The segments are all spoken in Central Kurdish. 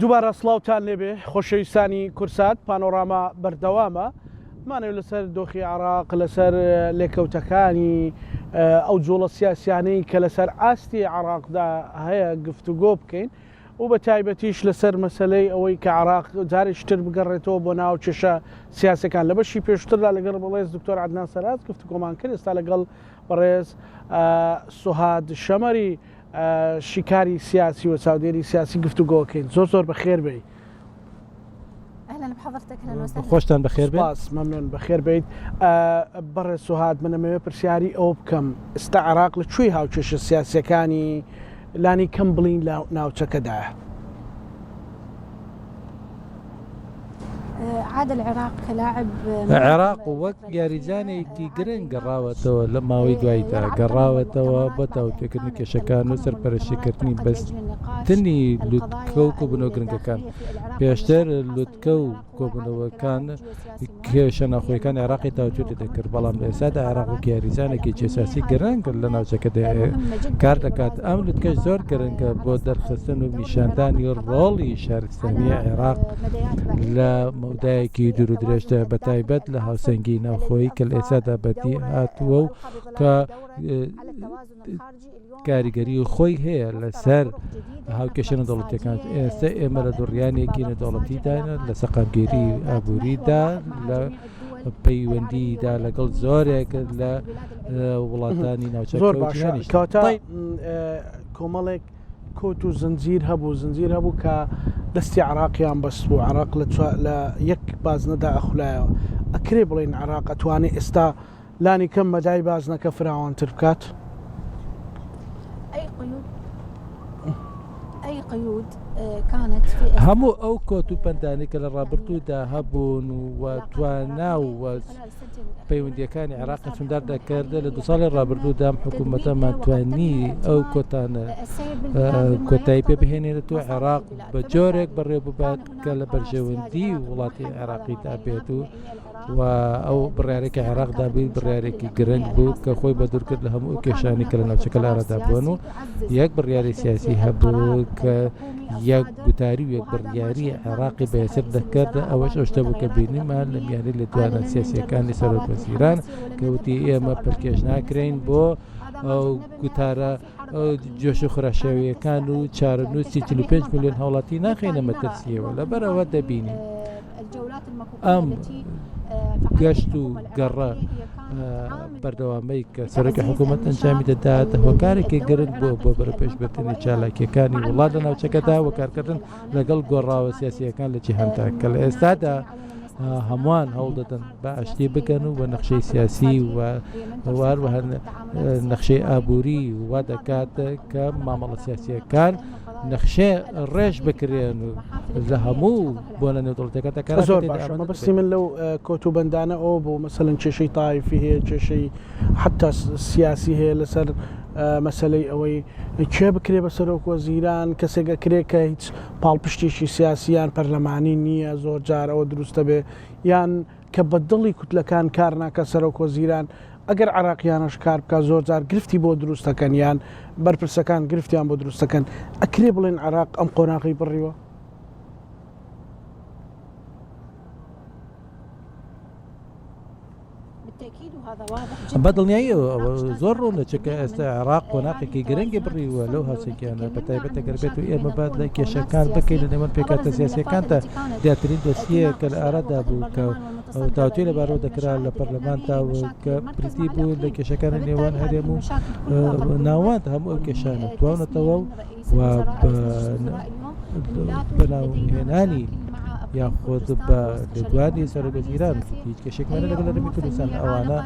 دووبارە سڵاوتان لێبێ خۆشەویستانی کورسات پانۆراما بەردەوامە مانەوە لەسەر دۆخی عراق لەسەر لێکەوتەکانی ئەو جوڵە سیاسیانەی کە لەسەر ئاستی عراقدا هەیە گفتوگۆ بکەین و بە تایبەتیش لەسەر مەسەلەی ئەوەی کە عێراق جارێکی تر بگەڕێتەوە بۆ ناو کێشە سیاسەکان لە بەشی پێشتردا لەگەڵ بەڕێز دکتۆر عەدنان سەراج گفتوگۆمان کرد ئێستا لەگەڵ بەڕێز سوهاد شەمەری شیکاری سیاسی و چاودێری سیاسی گفتوگۆکەین زۆر زۆر بەخێر بێی. خۆشتان بەخێر بێن. سپاس مەمنون بەخێر بیت بەڕێز سوهاد من ئەمەوێ پرسیاری ئەوە بکەم ئستا عێراق لە کوێی هاوکێشە سیاسیەکانی لانی کەم بڵین لە ناوچەکەدایە؟ عێراق وەک یاریزانێکی گرنگ گەڕاوەتەوە لە ماوەی دواییدا گەڕاوەتەوە بۆ تاوتوێکردنی کێشەکان و سەرپەرشتیکردنی بەستنی لوتکە و کۆبوونەوە گرنگەکان. پێشتر لوتکە و کۆبوونەوەکان کێشە ناوخۆیەکانی عێراقی تاوتوێ دەکرد، بەڵام لە ئێستادا عێراق وەک یاریزانێکی جیۆسیاسی گرنگ لە ناوچەکەدا کار دەکات. ئەم لوتکەش زۆر گرنگە بۆ دەرخستن و نیشاندانی ڕۆڵی شارستانی عێراق لە مەودایەکی دوور و درێژدا، بەتایبەت لە هاوسەنگی ناوخۆیی کە لە ئێستادا بەدی هاتووە و کە کاریگەری خۆی هەیە لەسەر هاوکێشە نێودەوڵەتیەکان ئێستا ئێمە لە دوڕیانێکی نێودەوڵەتیداین لە سەقامگیری ئابووریدا لە پەیوەندیدا لەگەڵ زۆرێک لە وڵاتانی ناوچەکە زۆر باشە کەواتە کۆمەڵێک کۆت و زنجیر هەبوو زنجیر هەبوو کە دەستی عراقیان بەست بوو عراق لە یەک بازنەدا ئەخولایەوە ئەکرێ بڵین عراق ئەتوانێ ئێستا لانی کەم مەدای بازنەکە فراوانتر بکات؟ هەموو ئەو کۆت و پەندانەی کە لە ڕابردوودا هەبوون و توانا و پەیوەندیەکانی عێراقی سندار دەکرد لە دو ساڵی ڕابردوودا ئەم حکوومەتەمان توانی ئەو کۆتانە کۆتایی پێ بهێنێت و عێراق بە جۆرێک بەڕێ ببات کە لە بەرژەوەندی وڵاتی عێراقیدا بێت و و ئەو بڕیارەی کە عێراق دابووی بڕیارێکی گرنگ بوو کە خۆی بە دوور کرد لە هەموو کێشانی کە لە ناوچەکە لە ئارادا بوون و یەک بڕیاری سیاسی هەبوو کە یەک گوتاری و یەک بڕیاری عێراقی بەهێزتر دەکرد ئەوەش ئەو شتە بوو کە بینیمان لە میانی لێدوانە سیاسیەکانی سەرۆک وەزیران کە وتی ئێمە پەلکێش ناکرێین بۆ ئەو گوتارە جۆش و خراشاوییەکان و چارەنووسی 45 میلیۆن هاوڵاتی ناخەینە مەترسیەوە لەبەرئەوە دەبینین ئەم گەشت و گەڕە بەردەوامەی کە سەرۆکی حکوومەت ئەنجامی دەدات هۆکارێکی گرنگ بووە بۆ بەرەپێشبردنی چالاکیەکانی وڵات لە ناوچەکەدا و کارکردن لەگەڵ گۆڕاوە سیاسیەکان لە جیهاندا کە لە ئێستادا هەمووان هەوڵ دەدەن بە ئاشتی بگەن و بە نەخشەی سیاسی و هەروەها نەخشەی ئابووری وا دەکات کە مامەڵە سیاسیەکان نەخشێ ڕێژ بکرێن و لە هەموو بۆنە نێودەوڵەتیەکان تا زۆر باشە مەبەستی من لەو کۆت و بەندانە ئەوە بوو مەسەلەن کێشەی تایفی هەیە کێشەی حتا سیاسی هەیە لەسەر مەسلەی ئەوەی کێ بکرێ بە سەرۆک وەزیران کەسێک ئەکرێ کە هیچ پاڵپشتێکی سیاسی یان پەرلەمانی نییە زۆر جار ئەوە دروستە بێ یان کە بە دڵی کوتلەکان کار ناکە سەرۆک وەزیران ئەگەر عراقیانەش کار بکە زۆر جار گرفتی بۆ دروستەکەن یان بەرپرسەکان گرفتیان بۆ دروستەکەن ئەکرێ بڵێن عراق ئەم قۆناغی بڕیوە؟ بە دڵنیاییەوە ئەوە زۆر ڕوونە چونکە ئێستا عێراق قۆناغێکی گرنگی بڕیوە لەو هاوسەنگیانە بە تایبەت ئەگەر بێت و ئێمە باس لە کێشەکان بکەین لە نێوان پێکهاتە سیاسیەکاندا دیارترین دۆسیەیە کە لە ئارادا بوو کە تاوتوێ لەبارەوە دەکرا لە پەرلەماندا و کە بریتی بوو لە کێشەکانی نێوان هەرێم و ناوەند هەموو ئەو کێشانە تواونەتەوە و و بە ناوهێنانی یاخود بە لێدوانی سەرۆکوەزیران هیچ کێشێکمان لەگەڵ هەرێمی کوردستان ئەوانە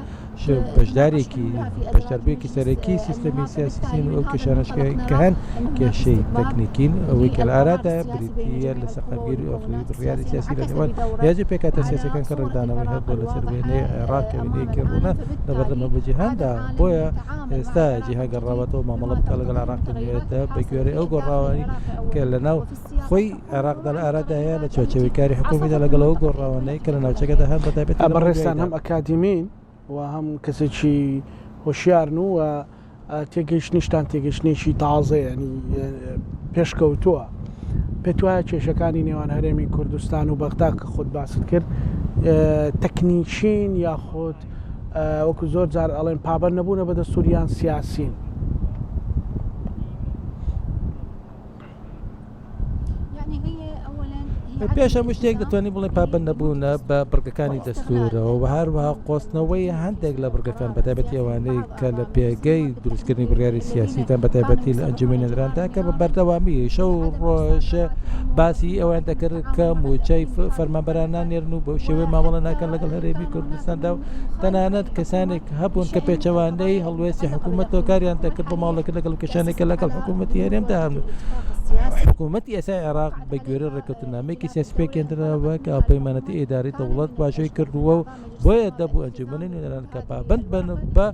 بەشدارێکی بەشداربوویەکی سەرەکی سیستەمی سیاسیین و ئەو کێشانەش کە هەن کێشەی تەکنیکین ئەوەی کە لە ئارادایە بریتییە لە سەقامگیری ئۆخری بڕیاری سیاسی لە نێوان هێز و پێکهاتە سیاسیەکان کە ڕەنگدانەوەی هەبووە لەسەر وێنەی عێراق کە وێنەیەکی ڕوونە لەبەردەم هەموو جیهاندا بۆیە ئێستا جیهان گەڕاوەتەوە مامەڵە بکات لەگەڵ عێراقی نوێدا بە گوێرەی ئەو گۆڕاوانەی کە لەناو خۆی عێراقدا لە ئارادا هەیە لە چوارچێوەی کاری حکومیدا لەگەڵ ئەو گۆڕاوانەی کە لە ناوچەکەدا هەن بە تایبەتی لە بەڕێزتان هەم ئەکادیمین و هەم کەسێکی هۆشیارن و تێگەیشتنیشتان تێگەیشتنێکی تازەیە ینی پێشکەوتووە. پێت وایە کێشەکانی نێوان هەرێمی کوردستان و بەغدا کە خۆت باست کرد تەکنیکین یاخود وەکو زۆر جار ئەڵێن پابەند نەبوونە بە دەستور یان سیاسین؟ پێش هەموو شتێک دەتوانین بڵێن پابەند نەبوونە بە بڕگەکانی دەستورەوە و هەروەها قۆستنەوەی هەندێک لە بڕگەکان بە تایبەتی ئەوانەی کە لە پێگەی دروستکردنی بڕیاری سیاسیتان بە تایبەتی لە ئەنجومی نوێنەراندا کە بە بەردەوامی شەو ڕۆژ باسی ئەوان دەکرد کە موچەی فەرمانبەران نانێرن و بەو شێوەی مامەڵە ناکەن لەگەڵ هەرێمی کوردستاندا و تەنانەت کەسانێک هەبوون کە پێچەوانەی هەڵوێستی حکوومەتەوە کاریان دەکرد بۆ ماڵەکە لەگەڵ کەشانێک کە لەگەڵ حکوومەتی هەرێمدا هەن حکوومەتی ئێسای عێراق بە گوێرەی ڕێککەوتنامەیەکی سیاسی پێکهێنراوە کە هاوپەیمانەتی ئیدارەی دەوڵەت واژۆی کردووە و بۆیە دەبوو ئەنجومەنی نوێنەران کە پابەند بن بە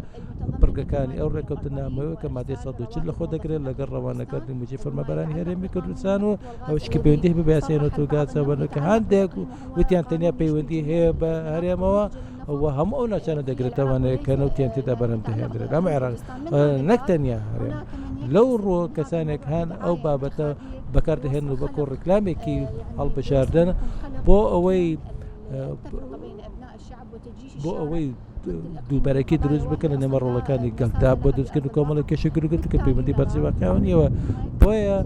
بڕگەکانی ئەو ڕێککەوتنامەوە کە مادەی 140 لەخۆ دەگرێت لەگەڵ ڕەوانەکردنی مووچەی فەرمانبەرانی هەرێمی کوردستان و ئەوەش کە پەیوەندی هەیە بە یاسای نەوت و گازەوە کە هەندێک وتیان تەنیا پەیوەندی هەیە بە هەرێمەوە و هەموو ئەو ناوچانە دەگرێتەوە کە نەوتیان تێدا بەرهەم دەهێنرێت ئەم عێراق نەک تەنیا هەرێم لەو ڕووە کەسانێک هەن ئەو بابەتە بەکاردەهێن و بەکۆ ڕیکلامێکی هەڵبژاردن بۆ ئەوەی بۆ ئەوەی دووبەرەکی دروست بکەن لە نێوان ڕۆڵەکانی گەلدا بۆ دروستکردن کۆمەڵێک کێشە گرگرت کە پەیوەندی بەرزی واقعەوە نییەوە بۆیە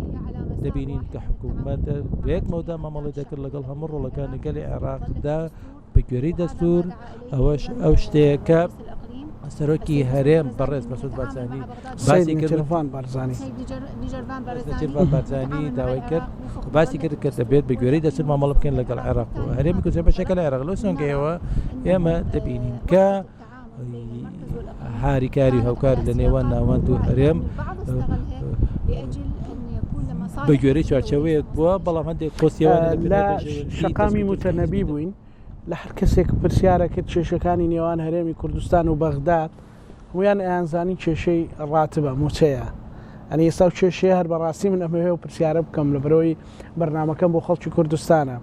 دەبینین کە حکوومەت یەک مەودا مامەڵی دەکرد لەگەڵ هەموو ڕۆڵەکانی گەلی عێراقدا بە گوێرەی دەستور ئەوەش ئەو شتەیە کە سەرۆکی هەرێم بەڕێز مەسعود بارزانی باسی کرد نێچیرڤان بارزانی نێچیرڤان بارزانی داوای کرد و باسی کرد کە دەبێت بە گوێرەی دەستور مامەڵە بکەین لەگەڵ عێراق و هەرێمی کوردستان بەشێکە لە عێراق لەو سۆنگەیەوە ئێمە دەبینین کە هاریکاری هاوکار لە نێوان ناوەند و هەرێم بە گوێرەی چوارچێوەیەک بووە بەڵام هەندێک قۆستیەوە لە شەقامی موتەنەبی بووین لە هەر کەسێک پرسیارە کرد کێشەکانی نێوان هەرێمی کوردستان و بەغداد هەمویان ئەیانزانی کێشەی ڕاتبە موچەیە ئەنی ئێستا و کێشەیە هەر بەڕاستی من ئەمەوێ و پرسیارە بکەم لە بەرەوەی بەرنمەکەم بۆ خەڵکی کوردستانە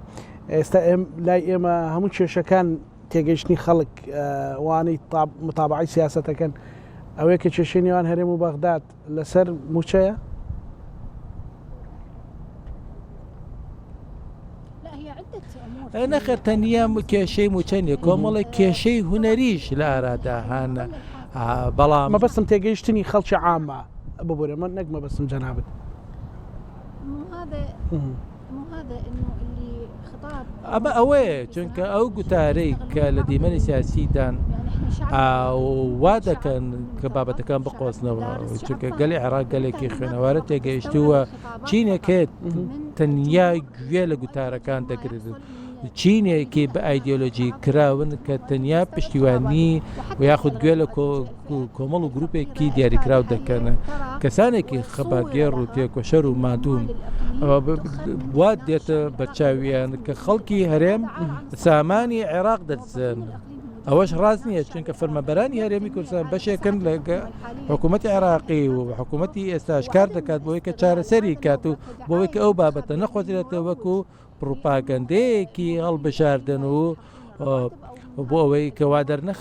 ئێستا لای ئێمە هەموو کێشەکان تێگەیشتنی خەڵک وانەی متابعەی سیاسەتەکەن ئەوەیە کە کێشەی نێوان هەرێم و بەغداد لەسەر مووچەیە؟ نەخێر تەنیا کێشەی مووچە نیە کۆمەڵێک کێشەی هونەریش لە ئارادا هەن بەڵام مەبەستم تێگەیشتنی خەڵکی عامە ببورە من نەک مەبەستم جەنابت. ئەمە ئەوەیە چونکە ئەو گوتارەی کە لە دیمەنی سیاسیدان وا دەکەن کە بابەتەکان بقۆزنەوە چونکە گەلی عێراق گەلێکی خوێنەوارە تێگەیشتووە چینێکێت تەنیا گوێ لە گوتارەکان دەگرن چینێکی بە ئایدیۆلۆژی کراون کە تەنیا پشتیوانی و یاخود گوێ لە کۆمەڵ و گروپێکی دیاریکراو دەکەن کەسانێکی خەباتگێڕ و تێکۆشەر و مادوون وا دێتە بەرچاویان کە خەڵکی هەرێم سامانی عێراق دەدزن. ئەوەش ڕاست نییە چونکە فەرمانبەرانی هەرێمی کوردستان بەشێکن لە حکوومەتی عێراقی و حکوومەتی ئێستاش کار دەکات بۆی کە چارەسەری کات و بۆی کە ئەو بابەتە نەخۆزرێتەوە وەکو پڕوپاگەندەیەکی هەڵبژاردن و بۆ ئەوەی کە وا دەرنەخ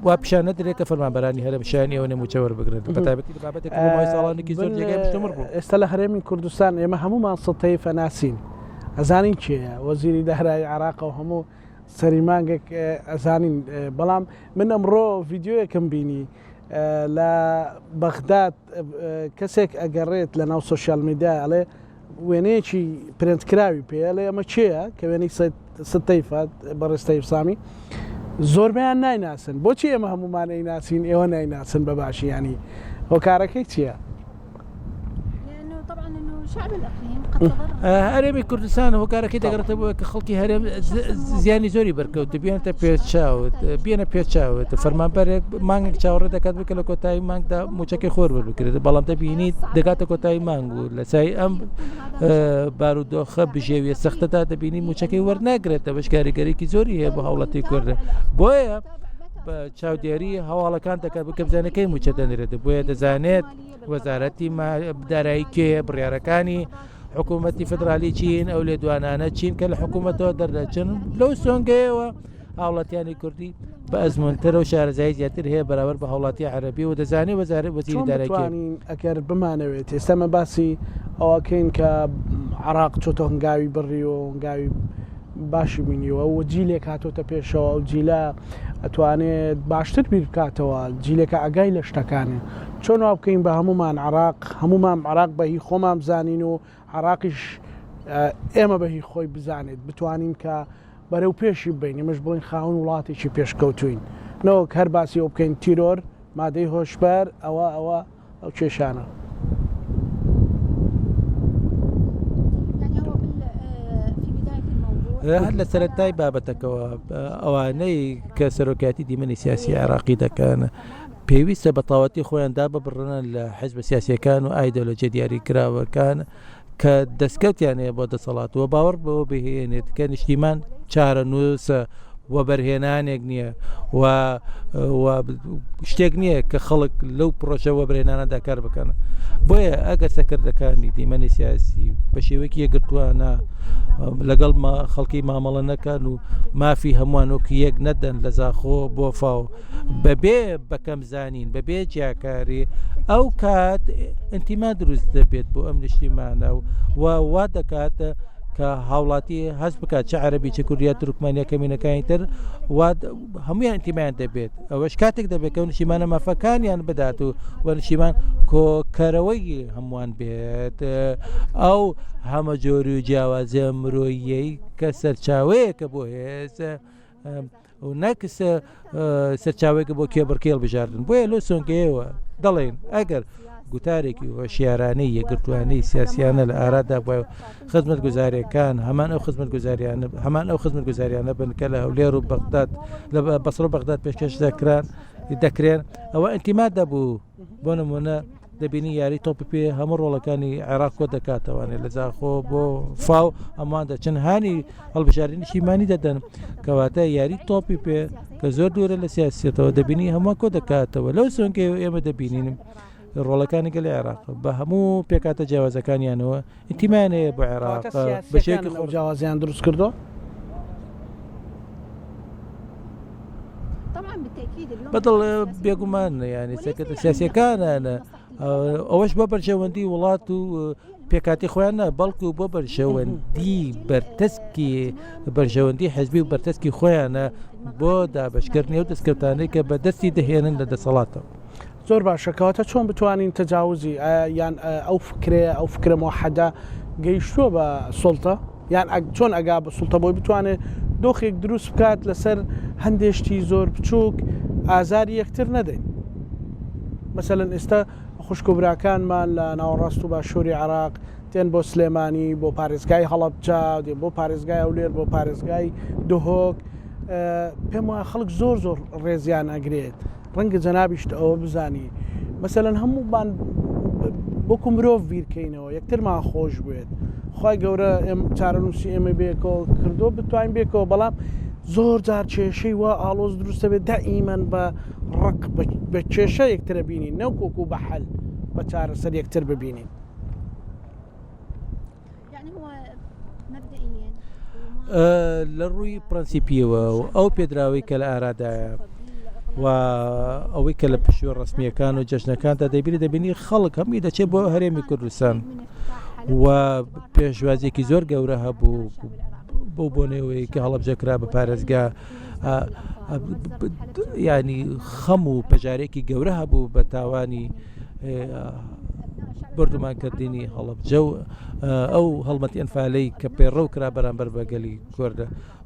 وا پیشان نەدرێت کە فەرمانبەرانی هەرێم شایانی ئەوە مووچە وەربگرن بە تایبەتی لە بابەتێک بۆ ماوەی ساڵانێکی زۆر جێگای مشتومڕ بوو. ئێستا لە هەرێمی کوردستان ئێمە هەموومان سەتەیف ئەناسین ئەزانین کێیە وەزیری دارایی عێراقە و هەموو سەری مانگێک ئەزانین بەڵام من ئەمڕۆ ڤیدیۆیەکم بینی لە بەغداد کەسێک ئەگەڕێت لە ناو سۆشیال میدیا ئەڵێ وێنەیەکی پرێنت کراوی پێ ئەڵێ ئەمە کێیە کە وێنەی ست تەیفە بەڕێز تەیف سامی زۆربەیان نایناسن بۆچی ئێمە هەمومان ئەیناسین ئێوە نایناسن بە باشی ینی هۆکارەکەی چییە؟ هەرێمی کوردستان هۆکارەکەی دەگەڕێتەوە بۆ کە خەڵکی هەرێم زیانی زۆری بەرکەوت بێنتە پێچاوت بێنە پێچاوت فەرمانبەرێک مانگێک چاوەڕێ دەکات بکە لە کۆتایی مانگدا موچەکەی خۆر بکرێت بەڵام دەبینیت دەگاتە کۆتایی مانگ و لە سای ئەم بارودۆخە بژێویە سەختەدا دەبینی موچەکەی وەرناگرێتە بەش کاریگەرێکی زۆری هەیە بۆ هاوڵاتی کوردە بۆیە بە چاودێری هەواڵەکان دەکات بکە بزانەکەی موچە دەنرێت بۆیە دەزانێت وەزارەتی دارایی کێیە بڕیارەکانی حکوومەتی فدرالی چین ئەو لێدوانانە چین کە لە حکوومەتەوە دەردەچن لەو سۆنگەیەوە هاوڵاتیانی کوردی بە ئەزمونترە و شارەزایی زیاتر هەیە بەراورد بە هاوڵاتی عەرەبی و دەزانێت وەزارەت وەزیری دارایی ئەگەر بمانەوێت ئێستا مە باسی ئەوەکەین کە عراق چۆتە هەنگاوی بڕیوە هەنگاوی باشی بینیوە و جیلێک هاتۆتە پێشەوە ئەو جیلە ئەتوانێت باشتر بیر بکاتەوە جیلێکە ئاگای لە شتەکانێ چۆن وا بکەین بە هەمومان عراق هەمومان عراق بە هی خۆمان بزانین و عراقیش ئێمە بە هی خۆی بزانێت بتوانین کە بەرەو پێشی ببەین ئێمەش بڵێین خاوەن وڵاتێکی پێشکەوتوین نەوەک هەر باسی ئەوە بکەین تیرۆر مادەی هۆشبەر ئەوە ئەوە ئەو کێشانە. هەر لە سەرەتای بابەتەکەوە ئەوانەی کە سەرۆکایەتی دیمەنی سیاسی عێراقی دەکەن پێویستە بە تەواوەتی خۆیان داببڕنن لە حزبە سیاسیەکان و ئایدۆلۆژیە دیاریکراوەکان کە دەستکەوتیان هەیە بۆ دەسەڵات و باوەڕ بەوە بهێنێت کە نیشتیمان چارەنووسە وەبەرهێنانێک نییە و شتێک نییە کە خەڵک لەو پرۆژە وەبرهێنانەدا کار بکەن بۆیە ئەگەر سەکردەکانی دیمەنی سیاسی بە شێوەیەکی یەکگرتووانە لەگەڵ خەڵکی مامەڵە نەکەن و مافی هەمووان وەکو یەک نەدەن لە زاخۆ بۆ فاو بەبێ بەکەم زانین بەبێ جیاکاری ئەو کات ئینتیما دروست دەبێت بۆ ئەم نیشتیمانە و وا دەکات کە هاوڵاتی هەست بکات چ عەربی چ کوردیا تورکمانیا کەمینەکانی تر و هەمویان ئینتیمایان دەبێت ئەوەش کاتێک دەبێت کە نیشتیمانە مافەکانیان بدات و وە نیشتیمان کۆکەرەوەی هەمووان بێت ئەو هەمەجۆری و جیاوازیە مرۆییەی کە سەرچاوەیەکە بۆ هێز و نەک سەرچاوەیەکە بۆ کێبڕکێ هەڵبژاردن بۆیە لەو سۆنگەیەوە دەڵێن ئەگەر گوتارێکی هۆشیارانەی یەکگرتوانەی سیاسیانە لە ئارادا بووە خزمەت گوزارەکان هەمان ئەو خزمەت گوزاریانە هەمان ئەو خزمەت گوزاریانە بن کە لە هەولێر و بەغداد لە بەسڕ و بەغداد پێشکەش دەکران دەکرێن ئەوە ئینتیما دەبوو بۆ نمونە دەبینی یاری تۆپی پێ هەموو ڕۆڵەکانی عێراق کۆ دەکاتەوانێ لە زاخۆ بۆ فاو ئەمان دەچن هانی هەڵبژاردنی شیمانی دەدەن کەواتە یاری تۆپی پێ کە زۆر دوورە لە سیاسیەتەوە دەبینی هەمووان کۆ دەکاتەوە لەو سۆنگەیە ئێمە دەبینین ڕۆڵەکانی گەلی عێراق بە هەموو پێکاتە جیاوازەکانیانەوە ئینتیمایان هەیە بۆ عێراق بە شێوەیەکی خۆ جیاوازیان دروست کردو بەدڵ بێگومان ینی سەرکردە سیاسەکانە ئەوەش بۆ بەرژەوەندی وڵات و پێکاتی خۆیان نە بەڵکو بۆ بەرژەوەندی بەرتەسکی بەرژەوەندی حزبی و بەرتەسکی خۆیانە بۆ دابشکردنی و دەستکەوتانەی کە بەدەستی دەهێنن لە دەسەڵاتەوە. زۆر باشە کەواتە چۆن بتوانین تەجاوزی یان ئەو فکرەیە ئەو فکرە مۆحەدە گەیشتووە بە سوڵتە یان چۆن ئەگا بە سوڵتە بۆی بتوانێت دۆخێک دروست بکات لەسەر هەندێشتی زۆر بچووک ئازاری یەکتر نەدەین مەسەلەن ئێستا خوشک و براکانمان لە ناوەڕاست و باشووری عراق دێن بۆ سلێمانی بۆ پارێزگای هەڵەبجە دێن بۆ پارێزگای هەولێر بۆ پارێزگای دهۆک پێم وایە خەڵک زۆر زۆر ڕێزیان ئەگرێت ڕەنگە جەنابیشت ئەوە بزانی مەسەلەن هەموومان وەکو مرۆڤ بیرکەینەوە یەکترمان خۆش بوێت خی گەورە ئێم چارەنووسی ئێمە بێکەوە کردو بتوانین بێکەوە بەڵام زۆر جار کێشەی وا ئاڵۆز دروستە بێت دائیمەن بە ڕق بە کێشە یەکترە بینین نەوکۆکو بە حەل بە چارەسەر یەکتر ببینین. لە ڕووی پرەنسیپیەوە و ئەو پێدراوەی کە لە ئارادایە و ئەوەی کە لە پشووە ڕسمیەکان و جەژنەکاندا دەبینی دەبینی خەڵک هەمووی دەچێت بۆ هەرێمی کوردستان و پێشوازێکی زۆر گەورە هەبوو بۆ بۆنەوەی کە هەڵەبجە کرا بە پارێزگا ینی خەم و پەژارێکی گەورە هەبوو بە تاوانی بۆردومانکردنی هەڵەبجە و ئەو هەڵمەتی ئەنفالەی کە پەیڕەو کرا بەرامبەر بە گەلی کورد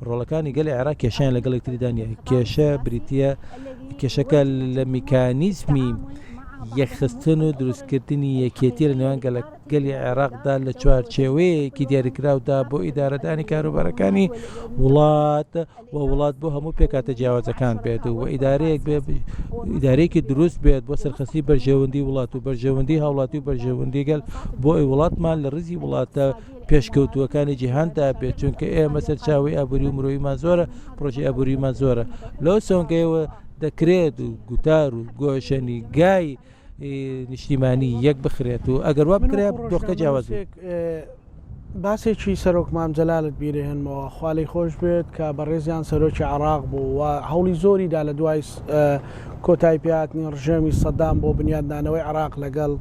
ڕۆڵەکانی گەلی عێراق کێشیان لەگەڵ یەکتریدا نییە کێشە بریتە کێشەکە لە میکانیزمی یەکخستن و دروستکردنی یەکێتی لە نێوان گەلە گەلی عێراقدا لە چوارچێوەیەکی دیاریکراودا بۆ ئیدارەدانی کاروبارەکانی وڵات و وڵات بۆ هەموو پێکهاتە جیاوازەکان بێت و ئیدارەیەک بێ ئیدارەیەکی دروست بێت بۆ سەرخستی بەرژەوەندی وڵات و بەرژەوەندی هاوڵاتی و بەرژەوەندی گەل بۆ ئەی وڵاتمان لە ڕیزی وڵاتە پێشکەوتووەکانی جیهاندا بێت چونکە ئێمە سەرچاوی ئابووری و مرۆییمان زۆرە پرۆژەی ئابووریمان زۆرە لەو سۆنگەیەوە دەکرێت و گوتار و گۆشەنیگای نیشتیمانی یەک بخرێت و ئەگەر وا بکرێت دۆخەکە جیاواز بێت. باسێکی سەرۆک مام جەلالت بیرهێنمەوە خوا لێی خۆش بێت کە بەڕێزیان سەرۆکی عێراق بوو و هەوڵی زۆری دا لە دوای کۆتایی پێهاتنی ڕژێمی سەدام بۆ بنیادنانەوەی عێراق لەگەڵ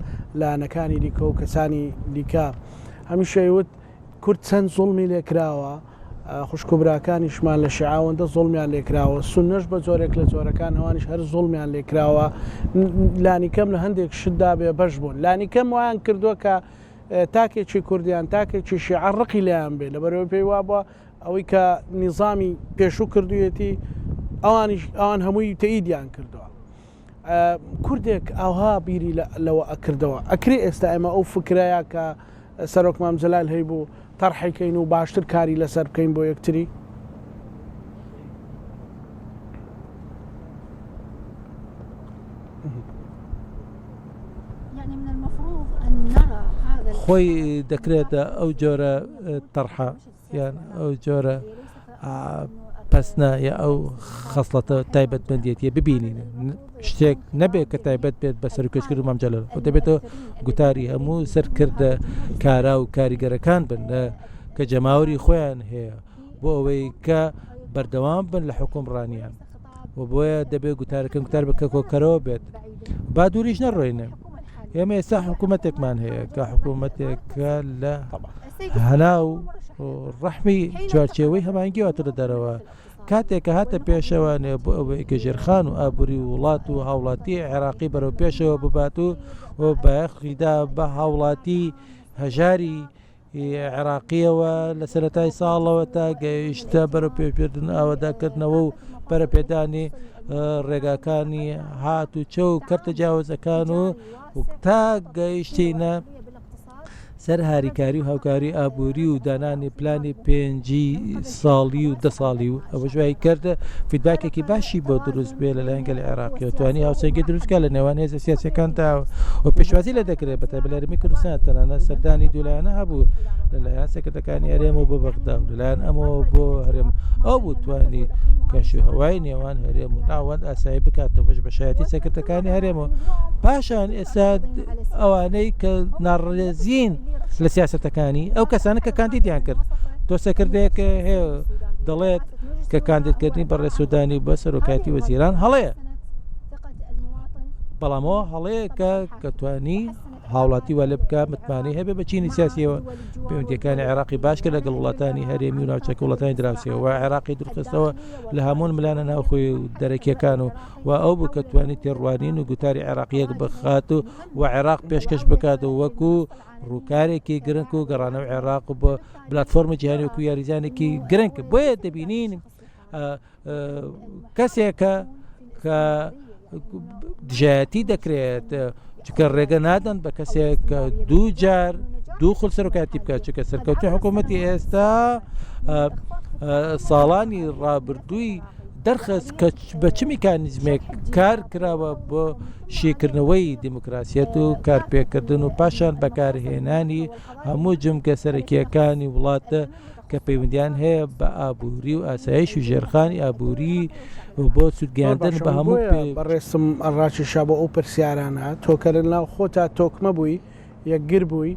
لایەنەکانی دیکە و کەسانی دیکە هەمیشە وت. کورد چەند زوڵمی لێکراوە، خوشک و براکانیشمان لە شیعە ئەوەندە زوڵمیان لێکراوە، سوننەش بە جۆرێک لە جۆرەکان ئەوانیش هەر زوڵمیان لێکراوە، لانیکەم لە هەندێک شتدا بێبەش بوون، لانیکەم وایان کردووە کە تاکێکی کورد یان تاکێکی شیعە ڕقی لێیان بێ، لەبەرئەوەی پێی وابووە ئەوەی کە نیزامی پێشوو کردوویەتی ئەوانیش ئەوان هەمووی تەئیدیان کردووە. کوردێک ئاوها بیری لەوە ئەکردەوە ئەکرێ ئێستا ئێمە ئەو فکرەیە کە سەرۆک مام جەلال هەیبوو تەرحی کەین و باشتر کاری لەسەر بکەین بۆ یەکتری؟ خۆی دەکرێتە ئەو جۆرە تەرحە یان ئەو جۆرە پەسنە یا ئەو خەسڵەتە تایبەتمەندێتیە ببینین شتێک نەبێت کە تایبەت بێت بە سەرکێشکرد و مامجلل و دەبێتەوە گوتاری هەموو سەرکردە کارا و کاریگەرەکان بن کە جەماوەری خۆیان هەیە بۆ ئەوەی کە بەردەوام بن لە حکومڕانیان و بۆیە دەبێت گوتارەکەم گوتار بکە کۆکەرەوە بێت با دووریش نەڕۆینە ئێمە ئێستا حکوومەتێکمان هەیە کە حکوومەتێکە لە هەناو ڕەحمی چوارچێوەی هەمانگی واتە لە دەرەوە کاتێک کە هاتە پێشەوە نێ بۆ ئەوەی کە ژێرخان و ئابووری وڵات و هاوڵاتی عێراقی بەرەو پێشەوە ببات و بایەخیدا بە هاوڵاتی هەژاری عێراقیەوە لە سەرەتای ساڵەوە تا گەیشتە بەرەو پێشبردن ئاوەداکردنەوە و پەرەپێدانی ڕێگاکانی هات و چە و کەرتە جیاوازەکان و تا گەیشتینە سەر هاریکاری و هاوکاری ئابووری و دانانی پلانی پێنجی ساڵی و دە ساڵی و ئەوەش وای کرد فیدباکێکی باشی بۆ دروست بێ لەلایەن گەلی عێراقیەوە توانی هاوسەنگی دروست بکات لە نێوان هێزە سیاسیەکاندا و پێشوازی لێ دەکرێت بە تایبەت لە هەرێمی کوردستان تەنانەت سەردانی دوولایەنە هەبوو لەلایەن سەرکردەکانی هەرێم و بۆ بەغدا و لەلایەن ئەمەوە بۆ هەرێم ئەو بوو توانی کەش و هەوای نێوان هەرێم و ناوەند ئاسایی بکاتەوە بەش بە شایەتی سەرکردەکانی هەرێم و پاشان ئێستا ئەوانەی کە ناڕێزین لە سیاسەتەکانی ئەو کەسانە کە کاندیدیان کرد تۆ سەرکردەیەک هەیە دەڵێت کە کاندیدکردنی بەڕێز سودانی بە سەرۆکایەتی وەزیران هەڵەیە بەڵامەوە هەڵەیە کە کە توانی هاوڵاتی وا لێ بکە متمانەی هەبێ بە چینی سیاسیەوە پەیوەندیەکانی عێراقی باش کرد لەگەڵ وڵاتانی هەرێمی و ناوچەکە وڵاتانی دراوسێەوە عێراقی دوورخستەوە لە هەموو ملانە ناوخۆی و دەرەکیەکان و و ئەو بوو کە توانی تێڕوانین و گوتاری عێراقیەک بخات و و عێراق پێشکەش بکات و وەکو ڕووکارێکی گرنگ و گەڕانەوە عێراق بۆ پلاتفۆرمی جیهانی وەکو یاریزانێکی گرنگ بۆیە دەبینین کەسێکە کە دژایەتی دەکرێت چکە ڕێگە نادەن بە کەسێک کە دوو جار دوو خول سەرۆکاتی بکات چکە سەرکەوتنی حکوومەتی ئێستا ساڵانی ڕابردووی دەرخست کە بە چ میکانیزمێک کار کراوە بۆ شیکردنەوەی دیموکراسیەت و کارپێکردن و پاشان بەکارهێنانی هەموو جمگە سەرەکییەکانی وڵات کە پەیوەندیان هەیە بە ئابووری و ئاسایش و ژێرخانی ئابووری و بۆ سوودگەیاندن بە هەموو بەڕێزم ڕاکێشا بۆ ئەو پرسیارانە تۆ کە لە ناو خۆتا تۆکمە بووی یەکگر بووی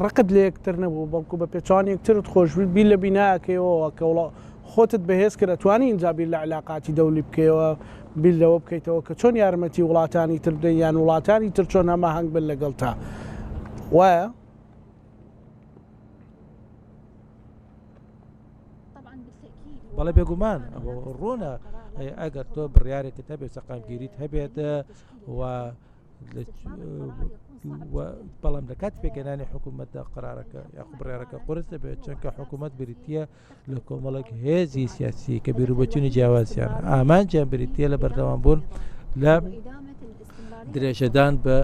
ڕقت لە یەکتر نەبوو بەڵکو بە پێچەوانەی یەکترت خۆش بووی بیر لە بیناکەیەوە کە وڵا خۆتت بەهێز کرد ئەتوانی ئینجا بیر لە عیلاقاتی دەولی بکەیەوە بیر لەوە بکەیتەوە کە چۆن یارمەتی وڵاتانی تر بدەین یان وڵاتانی تر چۆن هەماهەنگ بن لەگەڵتا وایە؟ بەڵێ بێگومان ئەوە ڕوونە ئەگەر تۆ بڕیارێکت هەبێت سەقامگیریت هەبێت و بەڵام لە کاتی پێکهێنانی حکوومەتدا قرارەکە یاخو بڕیارەکە قورس دەبێت چونکە حکوومەت بریتە لە کۆمەڵێک هێزی سیاسی کە بیروبۆچوونی جیاوازیان ئامانجیان بریتە لە بەردەوام بوون لە درێژەدان بە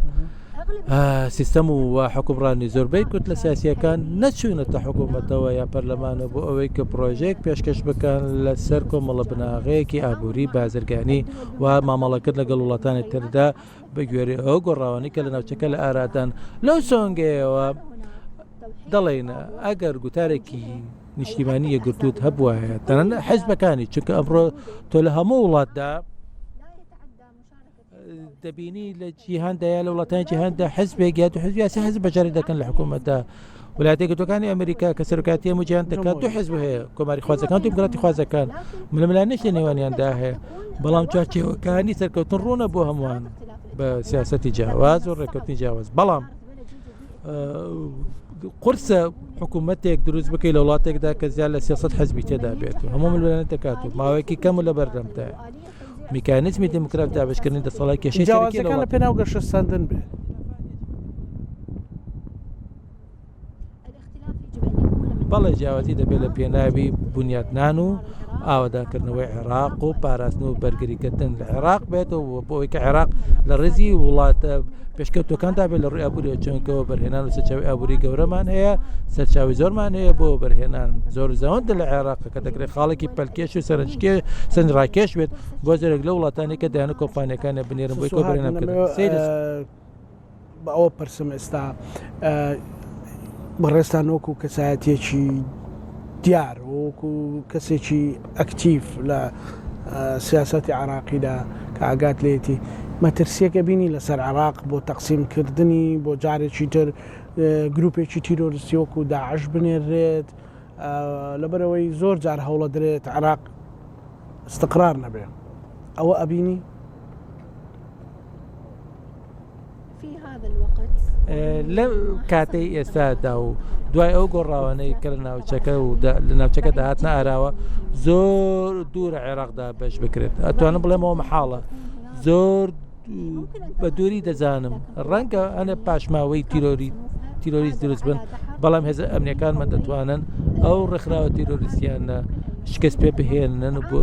سیستەم و حکومڕانی زۆربەی کوتلە سیاسیەکان نەچوونەتە حکوومەتەوە یا پەرلەمانە بۆ ئەوەی کە پرۆژەیەک پێشکەش بکەن لەسەر کۆمەڵە بناغەیەکی ئابووری بازرگانی و مامەڵەکرد لەگەڵ وڵاتانی تردا بە گوێرەی ئەو گۆڕاوانەی کە لە ناوچەکە لە ئارادان لەو سۆنگەیەوە دەڵێن ئەگەر گوتارێکی نیشتیمانی یەکگرتووت هەبوایە تەنانەت حیزبەکانی چونکە ئەمڕۆ تۆ لە هەموو وڵاتدا دەبینی لە جیهاندا یا لە وڵاتانی جیهاندا حزبێک یا دوو حزب یا سێ حزب بەشداری دەکەن لە حکوومەتدا وڵاتە یەکگرتووەکانی ئەمریکا کە سەرۆکایەتی هەموو جیهان دەکات دوو حزب هەیە کۆماری خوازەکان و دیموکراتی خوازەکان ململانێش لە نێوانیاندا هەیە بەڵام چوارچێوەکانی سەرکەوتن ڕوونە بۆ هەمووان بە سیاسەتی جیاواز و ڕێککەوتنی جیاواز بەڵام. قورسە حکوومەتێک دروست بکەیت لە وڵاتێکدا کە زیاد لە 300 حزبی تێدا بێت و هەموو ململانێ دەکات و ماوەیەکی کەم و لە بەردەمدایە میکانیزمی دێموکرات دابەشکردنی دەسەڵات کێشەی سەرەکی لە جیاوازیەکان لە وڵاتەکە. پێناو گەشەسەندن بێت. بەڵێ جیاوازی دەبێت لە پێناوی بنیاتنان و ئاوەدانکردنەوەی عێراق و پاراستن و بەرگریکردن لە عێراق بێت و بۆ ئەوەی کە عێراق لە ڕێزی وڵاتە پێشکەوتوەکاندا بێت لە ڕووی ئابووریەوە چونکە وەبەرهێنان و سەرچاوی ئابووری گەورەمان هەیە سەرچاوی زۆرمان هەیە بۆ وەبەرهێنان زۆر زەوەندە لە عێراق کە دەکرێت خاڵێکی پەلکێش و سەرنجکێ سەرنجڕاکێش بێت بۆ زۆرێک لە وڵاتانی کە دەیان و کۆمپانیەکانیان بنێرن بۆی وەبەرهێنان بکەن سەیرە بە ئەوە پرسم ئێستا بەڕێزتان وەکو کەسایەتیەکی دیار وەکو کەسێکی ئەکتیڤ لە سیاسەتی عراقیدا کە ئاگات لێتی مەترسیەکە بینی لەسەر عراق بۆ تەقسیمکردنی بۆ جارێکی تر گروپێکی تیرۆریستی وەکو داعش بنێرێت لەبەرەوەی زۆر جار هەوڵە درێت عراق استقرار نەبێ ئەوە ئەبینی؟ لە کاتەی ئێستادا و دوای ئەو گۆڕاوانەی کە لە ناوچەکە و لە ناوچەکە داهاتنە ئاراوە زۆر دوورە عێراقدا بەش بکرێت ئەتوانم بڵێمەوە مەحاڵە زۆر بە دووری دەزانم ڕەنگە ئەنە پاشماوەی تیرۆری تیرۆریست دروست بن بەڵام هێزە ئەمنیەکانمان دەتوانن ئەو ڕێکخراوە تیرۆریستیانە شکست پێ بهێنن بۆ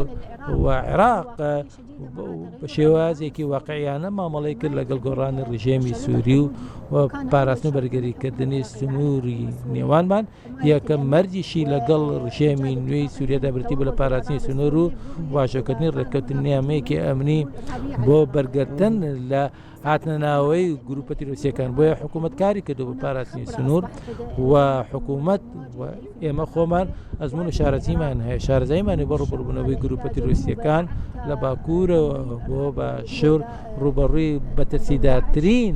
و عێراق بە شێوازێکی واقعیانە مامەڵەی کرد لەگەڵ گۆڕانی ڕژێمی سووری و و پاراستن و بەرگریکردنی سنووری نێوانمان یەکەم مەرجیشی لەگەڵ ڕژێمی نوێی سووریادا بریتی بوو لە پاراستنی سنوور و واژۆکردنی ڕێککەوتننامەیەکی ئەمنی بۆ بەرگرتن لە هاتنە ناوەی گروپە تیرۆریستیەکان بۆیە حکوومەت کاری کردو بە پاراستنی سنوور و حکوومەت ئێمە خۆمان ئەزمون و شارەزیمان هەیە شارەزاییمانی بۆ ڕوبڕبوونەوەی گروپە تیرۆریستیەکان لە باکوورەوە بۆ باشوور ڕوبەڕووی بەتەسیدارترین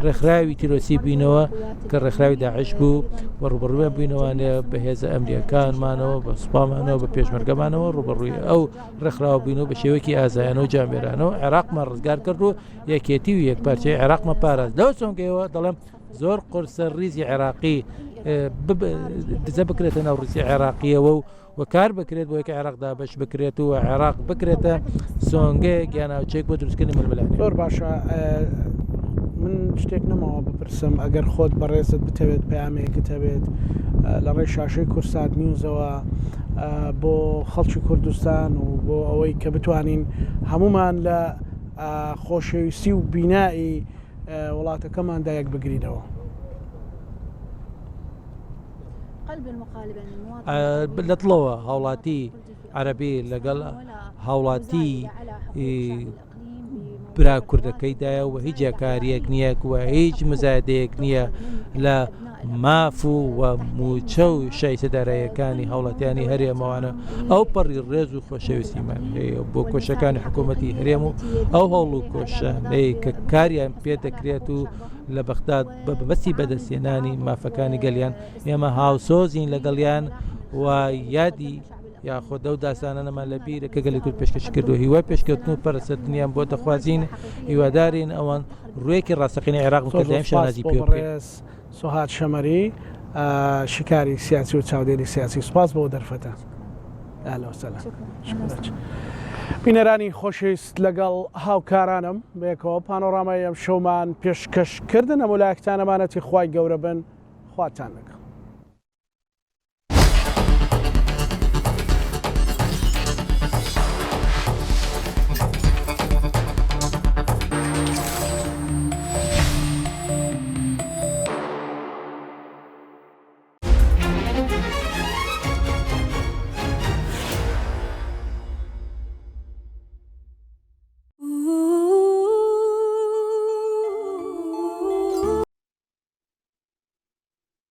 ڕێکخراوی تیرۆسی بینەوە کە ڕێکخراوی داعش بوو و ڕوبەڕوویان بووینەوانێ بە هێزە ئەمریەکانمانەوە بە سوپامانەوە بە پێشمەرگەمانەوە ڕوبەڕووی ئەو ڕێکخراوە بووین و بە شێوەیەکی ئازایانە و جامێرانەوە عێراقمان ڕزگار کرد و یەکێتی و یەکپارچەی عێراقمان پاراست لەو سۆنگەیەوە دەڵێم زۆر قورسە ڕیزی عێراقی دزە بکرێتە ناو ڕیزی عێراقیەوە و و کار بکرێت بۆ یەکە عێراق دابەش بکرێت و عێراق بکرێتە سۆنگەیەک یا ناوچەیەک بۆ دروستکردنی ململانێ. زۆر باشە من شتێک نەماوە بپرسم ئەگەر خۆت بەڕێزت بتەوێت پەیامێکت هەبێت لە ڕێی شاشەی کورسات نیوزەوە بۆ خەڵکی کوردستان و بۆ ئەوەی کە بتوانین هەمومان لە خۆشەویستی و بینایی وڵاتەکەماندا یەک بگرینەوە. لە دڵەوە هاوڵاتی عەربی لەگەڵ هاوڵاتی برا کوردەکەیدایە و هیچ جیاکارییەک نییە و هیچ مزایدەیەک نییە لە ماف و و موچە و شایستە داراییەکانی هاوڵاتیانی هەرێمەوانە ئەو پەڕی ڕێز و خۆشەویستیمان هەیە بۆ کۆشەکانی حکوومەتی هەرێم و ئەو هەوڵ و کۆشانەی کە کاریان پێ دەکرێت و لە بەغداد بە بەبەستی بەدەستهێنانی مافەکانی گەلیان ئێمە هاوسۆزین لەگەڵیان و یادی یاخود ئەو داستانانەمان لە بیرە کە گەلی کورد پێشکەشی کردو هیوای پێشکەوتن و پەرەسەندنیان بۆ دەخوازین هیوادارین ئەوان ڕوویەکی ڕاستەقینەی عێراق بن کە دایم شانازی پێ بکەین. سوهاد شەمەری شیکاری سیاسی و چاودێری سیاسی سوپاس بۆ دەرفەتە. اهلا وسهلا بینەرانی خۆشەویست لەگەڵ هاوکارانم بەیەکەوە پانۆرامای ئەم شەومان پێشکەش کردن هەموو لایەکتان ئەمانەتی خوای گەورە بن خواتان لەگەڵ.